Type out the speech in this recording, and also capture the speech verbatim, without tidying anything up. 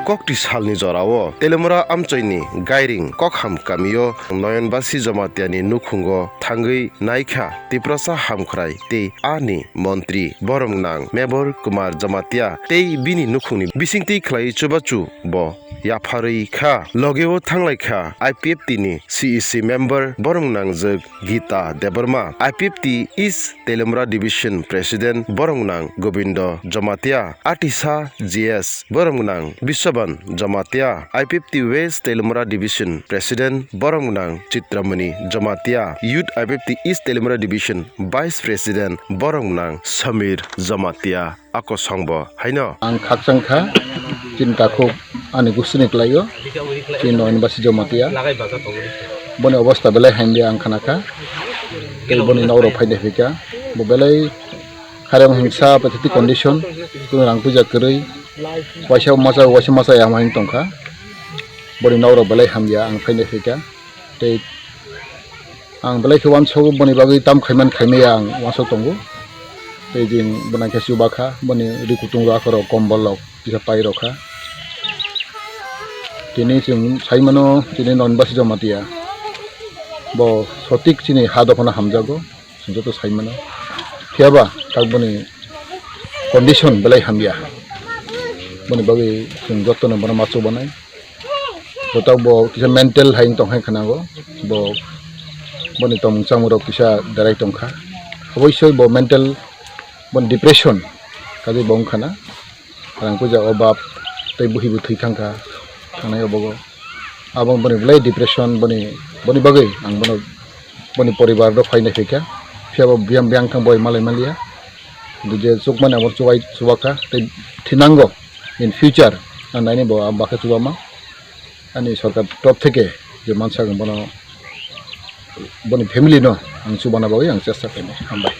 Kokti salni jorao Teliamura amchoini Gairing Kokham kamio Noyonbasi Jamatiani nukhungo thangwi naikha Tiprasa hamkhrai tei ani montri boromnang Mebor Kumar Jamatia tei bini nukhungni bisingtwi khlai chubachu bo yapharwi kha. Logeo thanglaikha I P F T ni C E C member boromnang jwk Gita Debbarma, I P F T East Teliamura Division President boromnang Gobindo Jamatia, Atisa G S boromnang Biswaban Jamatia, I P F T West Teliamura Division President boromnang Chitramani Jamatia, Youth I P F T East Teliamura Division Vice President boromnang Samir Jamatia. Ako songbo haino. Ang khakchang kha, chini takhuk ani gustini kwlaio, chini Noyonbasi Jamatia. Boni obostha belai hamya ang khna kha. Tei boni nok rok phai de phaikha. Bo belai kharang hingsa pathetic condition, kunu rang puja kwrwi. Waisa masa, waisa masa ya ma hing tongkha. Boni nok rok belai hamya ang phai de phaikha. Tei ang belai khe uansago, boni bagwi tam khaiman khaimaya ang uansuk tongo. Tei jing bwnaikhe chubakha, boni ri kutung rok akhoro kombol rok kisa pai rokha. Tini chwng sai mano, tini Noyonbasi Jamatia bo sotik chini ha dophano hamjago, chwng joto sai mano. Phiyaba tak boni condition belai hamya, boni bagwi chwng jotono bono ma chubanai. Bo tak bo kisa mental hai wng tong hai khwnago. Bo, boni tongmung chamung rok kisa berai tongkha. Oboisoi bo mental, boni depression kajai bo wng khana. Rang puja obab tei buhi bo thwi thangkha, thangnai obogo. Abo boni belai depression, boni, boni bagwi ang bono, boni poribar rok phainai phaikha. Phiyaba biyang biyang thang boi malai maliya. Kintu je chukmani abo chubai chubakha tei thinango in future ang naini bo ang bakhe chubama. Ani sorkar top theke je mansa ang bono, boni family no ang chubana bagwi ang chesta khainai. Hambai.